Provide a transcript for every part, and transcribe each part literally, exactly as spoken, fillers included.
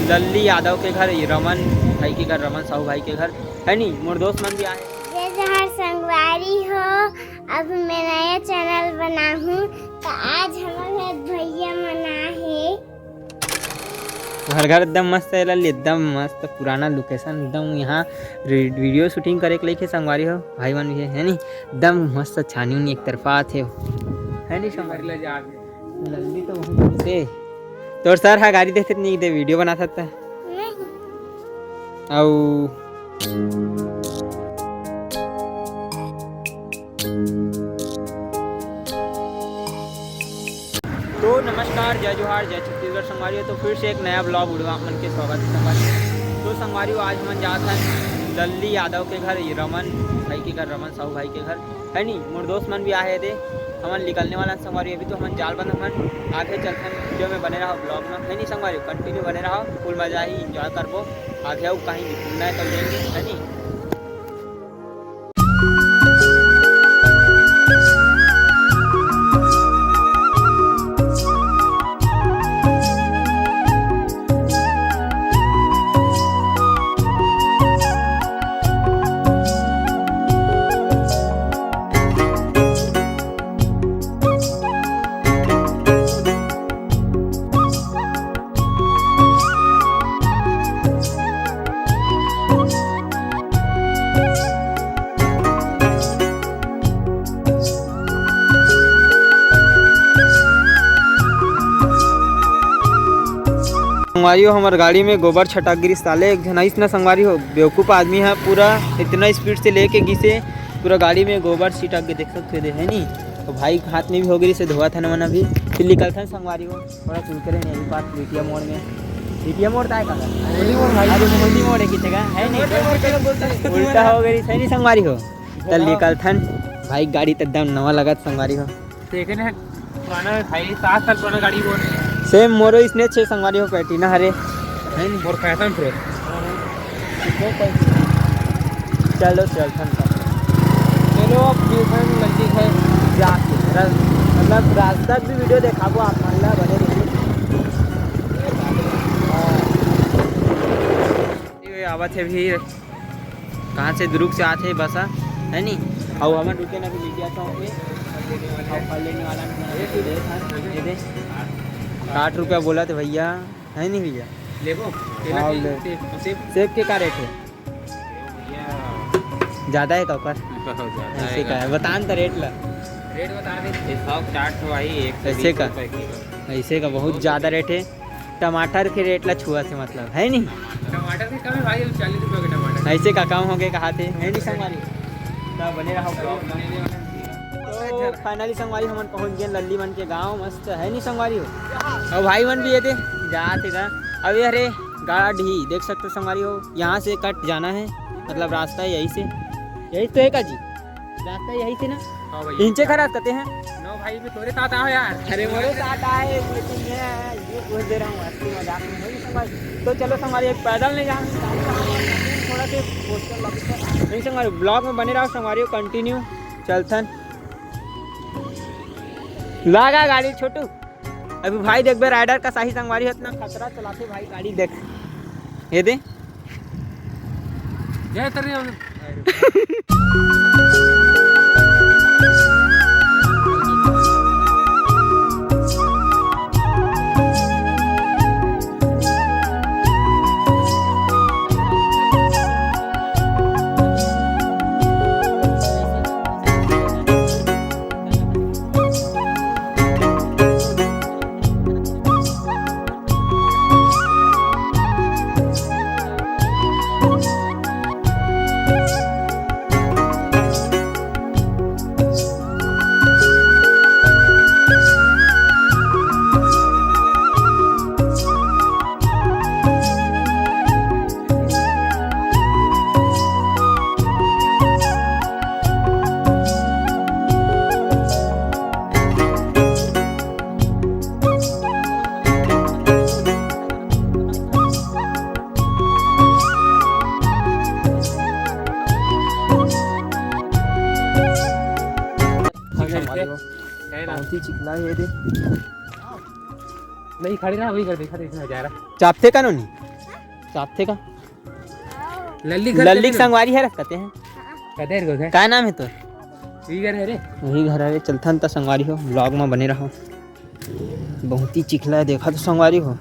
लल्ली यादव के घर, ये रमन भाई के घर, रमन साहू भाई के घर, है नी, मोर दोस्त मन भी आए। जय जोहार संगवारी हो, अब मैं नया चैनल बना हूँ, तो आज हमर घर भैया मन आए हे। घर, घर एकदम मस्त है लल्ली, एकदम मस्त पुराना लोकेशन, एकदम यहाँ रे-, वीडियो शूटिंग करे के लेके संगवारी हो, भाई मन भी है, है नी, एकदम मस्त छानी उनी एक तरफा आथे हो, है नी संगवारी? लल्ली तो बहुत खुश है। तोर सर हा गारी देथे त नहीं दे, वीडियो बना सकता है। नहीं। अउ तो नमस्कार, जय जोहार, जय छत्तीसगढ़ संगवारी हो। तो फिर से एक नया ब्लॉग वीडियो आप मन के स्वागत है संगवारी हो। तो संगवारी हो, आज हमन जात हन लल्ली यादव के घर, ये रमन भाई के घर, रमन साहू भाई के घर, है नी, मोर दोस्त मन भी आहे दे। हमन निकलने वाला हन संगवारी हो, अभी तो हमन जाल बंद हन। आगे चलथन, वीडियो में बने रहो, ब्लॉग में, है नी संगवारी हो, कंटिन्यू बने रहो, फुल मजा ही एंजॉय करबो। आगे अउ कहीं घूमना है तो लेंगे, है नी। संगवारी हो, हमर गाड़ी में गोबर छटक गिरी साले, एक झन आइस ना संगवारी हो, बेवकूफ आदमी है, पूरा इतना स्पीड से लेके गिसे, पूरा गाड़ी में गोबर छिटक के देख सकते हो, है नी। तो भाई हाथ में भी हो गई से धोवा था ना मन अभी, फिर निकलता है संगवारी हो। थोड़ा चुनकरे नहीं, अभी बात बीटिया मोड़ में। बीटिया मोड़ ताय का? मोदी मोड़ भाई। अरे मोदी मोड़ है कितने का? है नहीं। मोदी मोड़ के बोलते हैं। उल्टा हो गई, सही नहीं संगवारी हो। चल निकल थन। भाई गाड़ी तो एकदम नवा लगत संगवारी हो। देखे ना, पुराना भाई, सात साल पुराना गाड़ी वो। सेम मोरो इसने छे संगवारी हो, पैटी ना हरे। है नहीं। मोर फैशन प्रो। चलो चल थन। चलो अब ट्यूशन नजदीक है। जाके रस-, मतलब रास्ता भी वीडियो देखाबो आप मन ला, बने रहिए। हाँ। ये आवत है भी, कहाँ से दुरुग से आते बसा, है नी? और हमन रुके ना भी मीडिया चौक में, और फल लेने वाला नहीं है, ये दे, ये दे। साठ रुपया बोला थे भैया, है नहीं भैया? लेबो? केला हाँ, के ले। सेब, सेब। सेब के का रेट है? भैया। ज्यादा है का ओकर? बहुत ज्यादा ऐसे है का का। है? बता न त रेट ला। रेट बता दे। ये सौ चाट हो भाई, एक सौ बीस ऐसे का? रुपए किलो। ऐसे का बहुत ज्यादा रेट है। टमाटर के रेट ला छुआ से मतलब, है नी? टमाटर के कम है भाई, अभी चालीस रुपए के टमाटर। ऐसे का कम हो गए कहा थे, है नी संगवारी? तब बने रहो। तो finally संगवारी हमन पहुंच गए लल्ली मन के गांव, मस्त है नी संगवारी हो? और भाई मन भी ये थे, जाते था। अब ये हरे गाड़ा ढी, देख सकते हो संगवारी हो, यहाँ से कट जाना है, मतलब रास्ता है यहीं से, यही तो है का जी? रास्ता यही से ना? हाँ भैया। इंचे खराब करते हैं। नो भाई, मैं तोरे साथ आओ यार। अरे मोरे साथ आए, लेकिन मैं ये पूछ दे रहा हूँ, हंसी मजाक में नहीं समझ। तो चलो संगवारी, एक पैदल नहीं जाना, थोड़ा से पोस्टर लगे नहीं संगवारी, ब्लॉग में बने रहो संगवारी, कंटिन्यू चलथन। लागा गाड़ी छोटू। अभी भाई देखबे राइडर का सही संगवारी हो, इतना खतरा चलाते भाई गाड़ी देख। ये दे। जय तेरे। कौन सी चिकना है ये दे? नहीं, खड़े रहा, वही कर, देखा, देखा जा रहा। चापते का नो नहीं? चाहते का? लल्ली घर लल्ली के संगवारी है, रख कहते हैं। कते घर का? का नाम है तोर? वही घर है रे। वही घर है रे। चलथन त संगवारी हो, vlog में बने रहो। बहुत ही चिखला है, देखा तो संगवारी हो।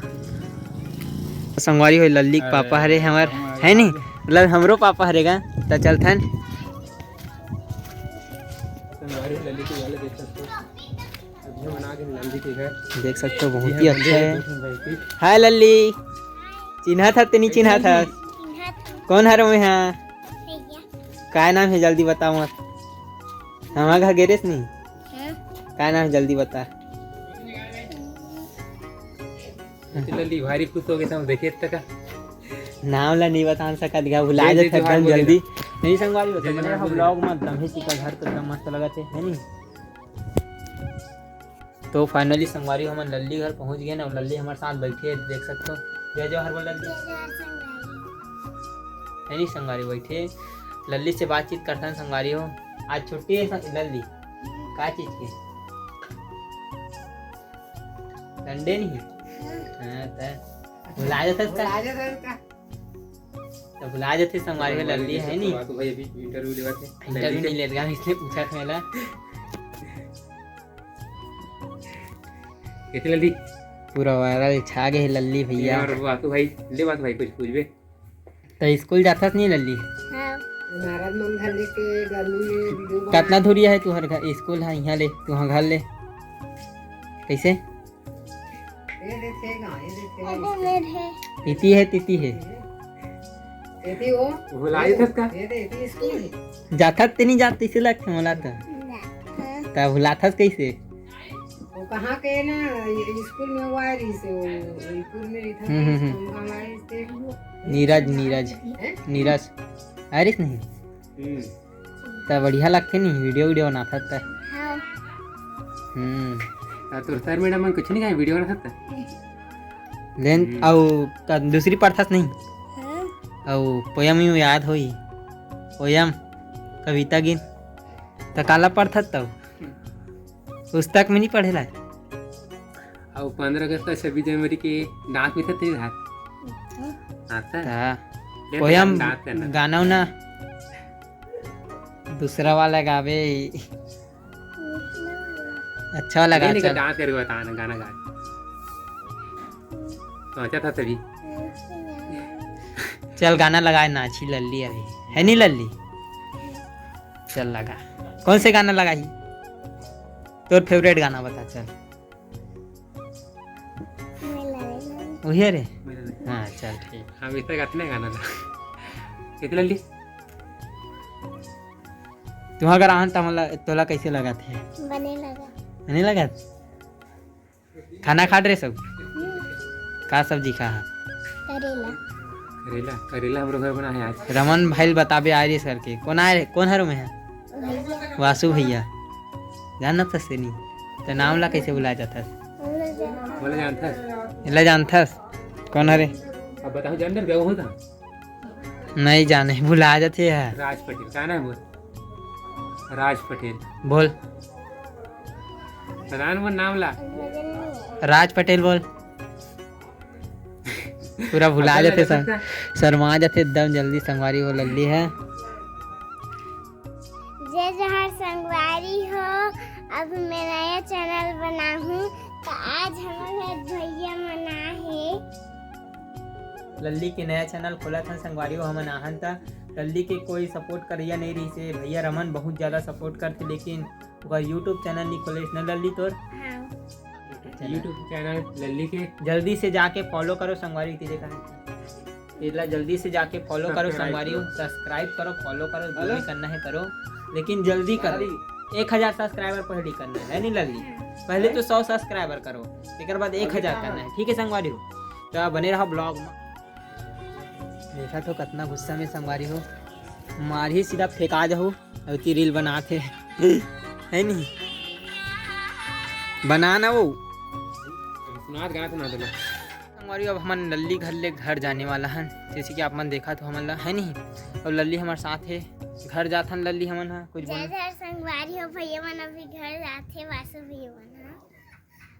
संगवारी हो, लल्ली के पापा हरे हमर, है नी? मतलब हमरो पापा हरे गा, त चलथन। संगवारी हो, लल्ली के वाले देख सकते हो। अभी हम आ गए लल्ली के घर। देख सकते हो, बहुत ही अच्छा है। हाय लल्ली, चिन्हा था तेनी चिन्हा था? कौन हर में है? काय नाम है, जल्दी बताओ मत। हमारा घर गेरेस नहीं। हाँ। काय नाम है, जल्दी बता। लल्ली भारी खुश हो गए थे हम देखे तक। नाम ला नहीं बता सकत गा, भुला जाथे एकदम जल्दी। नहीं संगवारी हो, vlog में एकदम ही चिखला घर तो एकदम मस्त लगत है, है नी? तो finally संगवारी हमन लल्ली घर पहुंच गए ना, लल्ली हमारे साथ बैठी है, देख सकते हो। जय जोहार बोल लल्ली। है नी संगवारी बैठे, लल्ली से बातचीत करता है संगवारी हो। आज छुट्टी है लल्ली, का चीज के? संडे नहीं? हाँ, त भुला जाता इसका। तो भुला जाते संगवारी हो लल्ली, है नी? तो भाई अभी interview लेवा थे। Interview नहीं लेत गा, इसने पूछा था मेला। कैसे लल्ली? पूरा viral छा गए लल्ली भैया। और बातू भाई, ले बातू भाई कुछ पूछबे। तो स्कूल जाथस नहीं लल्ली? हाँ। नारद मन घर लेके गर्मी में video बना। कितना दूरिया है तुहर घर, स्कूल है यहाँ ले, तुहर घर ले? कैसे? ये देखे गा, ये देखे गा। अरे मेरे। तीती है, तीती है। तीती हो? भुला जाथस का? ये दे, तीती स्कूल है। जाथस ते नहीं जात, इसे लगते मोला तो। ना। हाँ। तब भुलाथस कैसे? वो कहाँ के ना, ये स्कूल में हुआ है, इसे वो, वो स्कूल में रही था, हम्म, हम्म, हम्म। तो हम हमारे से नीरज, नीरज। हैं? नीरज। आरिस नहीं? हम्म। त बढ़िया लगथे नहीं, video, video बनाथस त। हाँ। हम्म। त तोर sir madam मन कुछ नहीं कहे, video बनाथस त? लेन, हम्म। अउ त दूसरी पढ़थस नहीं? हाँ। अउ poem यू याद होई? Poem, कविता गीत। त काला पढ़थस तब? पुस्तक में नहीं पढ़े ला? अउ पंद्रह अगस्त अउ छब्बीस जनवरी के dance में थे तेरे हाथ। हाँ, sir। हाँ। ले तो poem, dance करना। गाना उना। दूसरा वाला गावे। अच्छा वाला गा, नहीं, नहीं, चल। Dance करके बता ना, गाना गा। तो अच्छा था तभी। चल, गाना लगाए, नाची लल्ली अभी। है नहीं लल्ली? चल लगा। कौन से गाना लगाही? तोर favourite गाना बता, चल। वही है रे? हाँ, चल ठीक। हम इतना गाते नहीं गाना था। कितना लल्ली? तुम अगर आहन त हमला, तोला कैसे लगत हे? बने लगा। बने लगत? खाना खा रहे सब? हम्म। का सब्जी खा है? करेला। करेला, करेला हमरो घर बना है आज। रमन भाई ल बताबे आय रिस करके। कौन आय रे? कौन हर में है? भैया। वासु भैया। जानत हस तेनी? त नाम ला कैसे भुला जाथस? बोला जानता। बोला जानथस? एला जानथस? कौन हरे? अब बताओ, जान दे, गए हो तो? नहीं जाने, भुला जाते हैं। राज पटेल, का नाम बोल? राज पटेल। बोल। पता नहीं वो नाम ला। राज पटेल बोल। पूरा भुला जाते सर, शर्मा जाते एकदम जल्दी, संगवारी हो लल्ली है। जय जोहार संगवारी हो, अब मैं नया channel बना हूँ, तो आज हमारे भैया मना है। लल्ली के नया channel खोला था संगवारी हो, हमन आहन त लल्ली के कोई support करइया नहीं रही से, भैया रमन बहुत ज़्यादा support करते, लेकिन ओकर YouTube channel नहीं खोले न लल्ली तोर। हाँ। YouTube channel लल्ली के जल्दी से जाके follow करो संगवारी, इतनी देखा है। इला जल्दी से जाके follow करो संगवारी हो, subscribe करो, follow करो, जो भी करना है करो, लेकिन जल्दी करो। एक हजार subscriber पहले करना है, नहीं लल्ली? पहले तो सौ subscriber करो, एक बाद एक हजार करना है, ठीक है संगवारी हो? तो बने रहो vlog में। देखा तो कितना गुस्सा में संगवारी हो, मारही सीधा फेंका जाहू। अउ ती reel बनात हे। है नहीं? बना ना वो। सुनात गाना सुना देना। संगवारी, अब हमन लल्ली घर ले घर जाने वाला हन, जैसे कि आप मन देखा तो हमन ला, है नहीं? अब लल्ली हमारे साथ है, घर जाथन लल्ली हमन हा, कुछ बोल। जय जय संगवारी हो, भैया मन अभी घर जाथे, वासु भैया मन हा।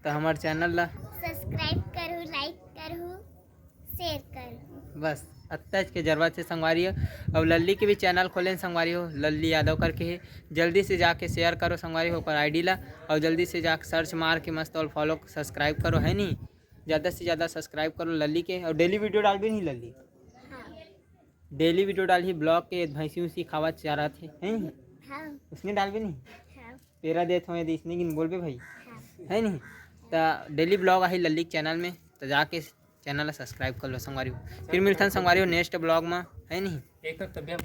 तो हमारे channel ला subscribe करू, like करू, share करू। बस अतच के जरूरत हे संगवारी हो। अउ लल्ली के भी चैनल खोले हे संगवारी हो, लल्ली यादव करके हे। जल्दी से जाके शेयर करो संगवारी हो ओकर आईडी ला, अउ जल्दी से जाके सर्च मार के मस्त और फॉलो सब्सक्राइब करो, है नी? ज़्यादा से ज़्यादा सब्सक्राइब करो लल्ली के। अउ डेली वीडियो डालबे नहीं लल्ली? हाँ। डेली वीडियो डालही ब्लॉग के, भैंसी उसी खावत चारत हे, है नी? हाँ। उसने डालबे नहीं? हाँ। पेरा देत हो यदि इसने किन बोलबे भाई, हाँ। है नी? त डेली ब्लॉग आही लल्ली के चैनल में, त जाके चैनल ला सब्सक्राइब कर लो संगवारी हो। फिर मिलथन संगवारी हो नेक्स्ट ब्लॉग में, है नी? एक तो तबियत